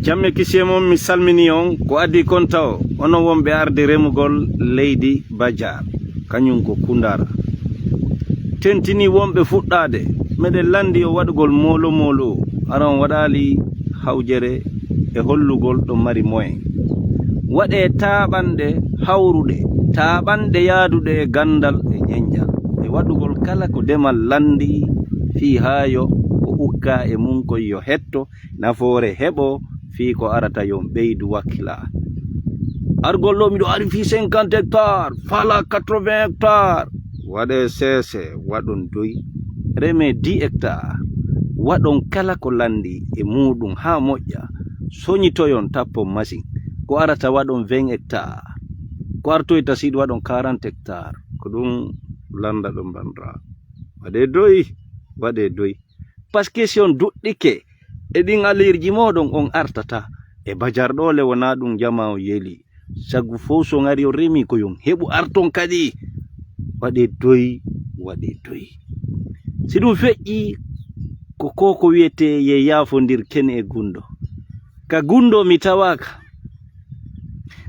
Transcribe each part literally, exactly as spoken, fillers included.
Jam e kisiyee mon, mi salminii on. Ko adii kon tawo, onon wonɓe arde remugol leydi Bajaar, kañum ko Kundara. Tentinii wonɓe fuɗɗaade, meɗen lanndii o waɗugol moolo moolo, hara on waɗaali hawjere e hollugol ɗo mari moyen. Waɗee taaɓanɗe hawruɗe, taaɓanɗe yaaduɗe e ganndal e ñenñal, e waɗugol kala ko demal lanndii fii haayo ko ukkaa e mum kon yo hetto, nafoore heɓo fii ko arata yon ɓeydu wakkilaa. Argol ɗo miɗo ari fii cinquante hectares, fala quatre-vingts hectares. Waɗee seese, waɗon doy. Remee dix hectares. Waɗon kala ko lanndii e muuɗum haa moƴƴa. Soñitoyon tappon machine. Ko arata waɗon vingt hectares. Ko artoyta siɗi waɗon quarante hectares. Ko ɗum lannda ɗo mbanra. Waɗee doy, waɗee doy. Parce que si on duɗɗike e ɗin alirji mooɗon, on artata. E Bajaar ɗo le wonaa ɗum jamaa on yeli. Sagu fow so on ari on remi ko yon heɓu arton kadi. Waɗee doy, waɗee doy. Si ɗum feƴƴi ko ko ko wiyetee ye yaafondir ken e gundo. Ka gundo mi tawaaka.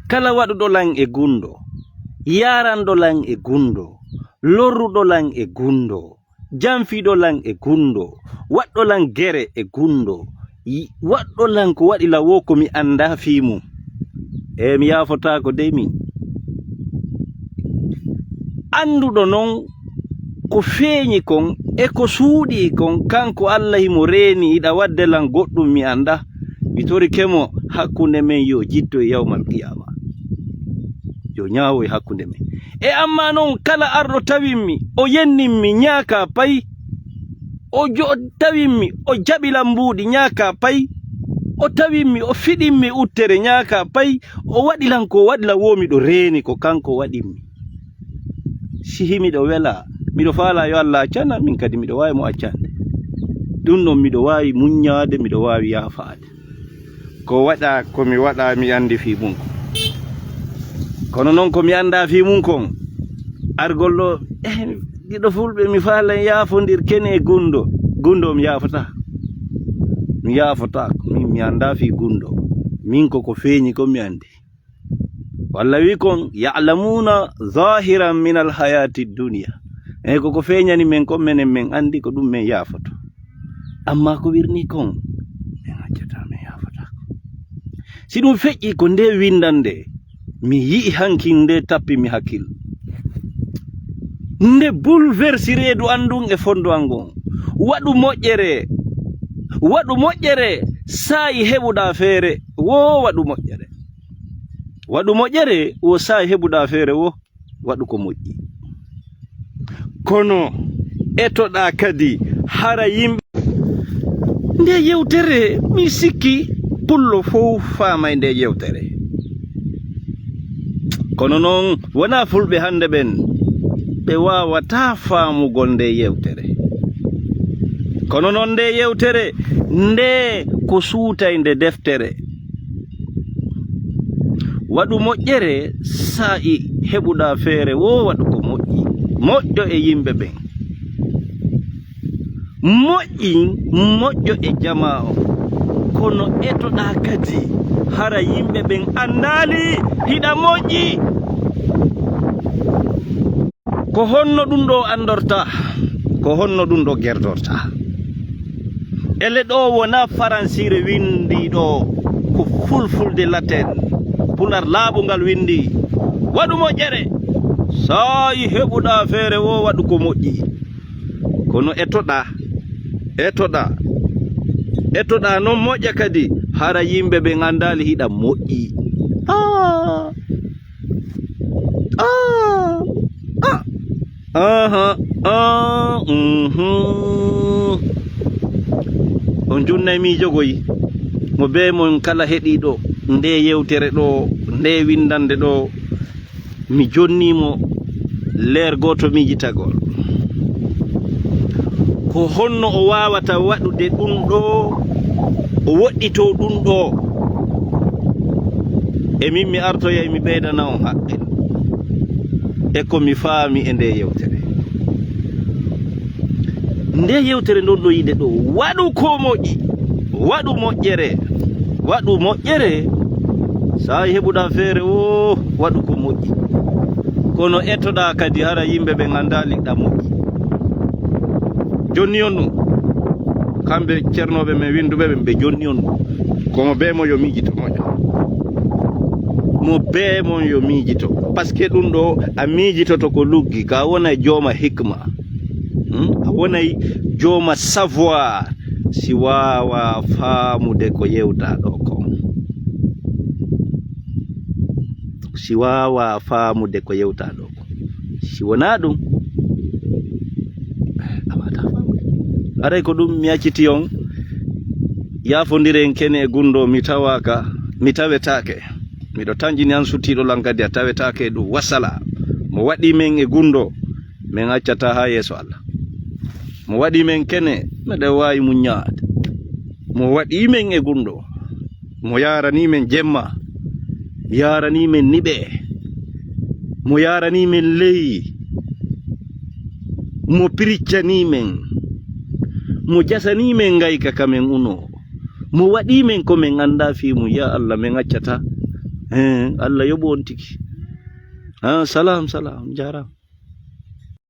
Kala waɗuɗo lan e gundo, yaaranɗo lan e gundo, lorruɗo lan e gundo, janfiiɗo lan e gundo, waɗɗo lan gere e gundo, yi-, waɗɗo lan ko waɗi lan wo ko mi anndaa fii mum. E mi yaafotaako dey min. Annduɗo non ko feeñi kon e ko suuɗii kon, kanko Alla himo reeni, hiɗa waɗde lan goɗɗum mi anndaa. Mi torike mo hakkunde men yo jitto e yawmal qiyaama. Yo ñaawo e hakkunde men. E amma non kala arɗo tawimmi, o yenninmi ñaaka pay, o jo-, tawimmi, o jaɓi lan mbuuɗi ñaaka pay, o tawimmi, o fiɗimmi uttere ñaaka pay, o waɗi lan ko waɗi lan wo miɗo reeni ko kanko waɗimmi. Si himiɗo wela, miɗo faala yo Alla accana, min kadi miɗo waawi mo accande. Ɗum ɗon miɗo waawi muññaade, miɗo waawi yaafaade. Ko waɗa, ko mi waɗa, mi anndi fii mum kon. Kono non ko mi anndaa fii mum kon, argol ɗo, eh, giɗo fulɓe, mi faala en yaafondir ken e gundo. Gundo mi yaafata. Mi yaafata. Min mi anndaa fii gundo. Min ko ko feeñi kon mi anndi. Walla wi kon, ya'lamuna zahiran min alhayati dunya. E ko ko feeñani men kon menen men anndi ko ɗum men yaafoto. Amma ko wirni kon, men accata men yaafata kon. Si ɗum feƴƴi ko nde windande, mi yi'i hankin nde tappi mi hakkil. Nde bouleversi reedu an ndun e fondo an ngon. Waɗu moƴƴere. Waɗu moƴƴere saa'i heɓuɗaa feere. Wo waɗu moƴƴere. Waɗu moƴƴere wo saa'i heɓuɗaa feere wo. Waɗu ko moƴƴi. Kono etoɗaa kadi hara yimɓe. Nde yewtere, mi sikki pullo fow faamay nde yewtere. Kono noon, wonaa fulɓe hannde ɓen, ɓe waawataa faamugol nde yewtere. Kono noon, nde yewtere, nde ko suutaynde deftere. Waɗu moƴƴere saa'i heɓuɗaa feere wo waɗu ko moƴƴi. Moƴƴo e yimɓe ɓen. Moƴƴi, moƴƴo e jamaa on. Kono etoɗaa kadi, hara yimɓe ɓen anndaali hiɗa moƴƴi. Ko honno ɗum ɗo anndorta? Ko honno ɗum ɗo gerdorta? Ele ɗo wona faransiire winndi ɗo, ko fulfulde laten, pular laaɓungal winndi. Waɗu moƴƴere, saa'i heɓuɗaa feere wo waɗu ko moƴƴi. Kono etoɗaa, etoɗaa, etoɗaa non moƴƴa kadi, hara yimɓe ɓen anndaali hiɗa moƴƴi. Ah! Ah! Ah! Aha, ah, mhm. On junnay miijogoy mo bee mon kala heɗiiɗo nde yewtere ɗo, nde winndannde ɗo, mi jonnii mo leer gooto miijitagol. Ko honno o waawata waɗude ɗum ɗo, o woɗɗitoo ɗum ɗo? E min mi artoyay mi ɓeydana on haqqil e ko mi faami e nde yewtere. Nde yewtere ndon ɗo yiɗe ɗo, waɗu ko moƴƴi, waɗu moƴƴere. Waɗu moƴƴere, so a heɓuɗa feere o, waɗu ko moƴƴi. Kono etoɗa kadi hara yimɓe ɓe ngannda liɗɗa moƴƴi. Jonni on ɗum. Kamɓe ceernooɓe men winnduɓe ɓe, ɓe jonni on ɗum. Komo bee mo yo miijito moƴƴo. Mo bee mon yo miijito. Parce que ɗum ɗo a miijitoto ko luggi, ka wona jooma hikma. Hmm? A wonay jooma savoir si waawa faamude ko yewta ɗo kon. Si waawa faamude ko yewta ɗo kon. Si wona ɗum, a wata faamude. Aray ko ɗum mi acciti on, yaafondiren kene e gunndo, mi tawaaka, mi tawetaake. Miɗo tanƴini an suttiiɗo lan kadi a tawetaake e ɗum. Wasala. Mo waɗi men e gunndo, men accata haa yeeso Allah. Mo waɗi men kene, meɗen waawi muññaade. Mo waɗi men e gunndo, mo yaarani men jemma, yaarani men niɓe, mo yaarani men ley, mo piriccani men, mo jasani men ngayka ka men uno, mo waɗi men ko men annda fii mum. Ya Allah, men accata. Eh, Allah yoɓu on tigi. Ah, salam, salam, jaaraama.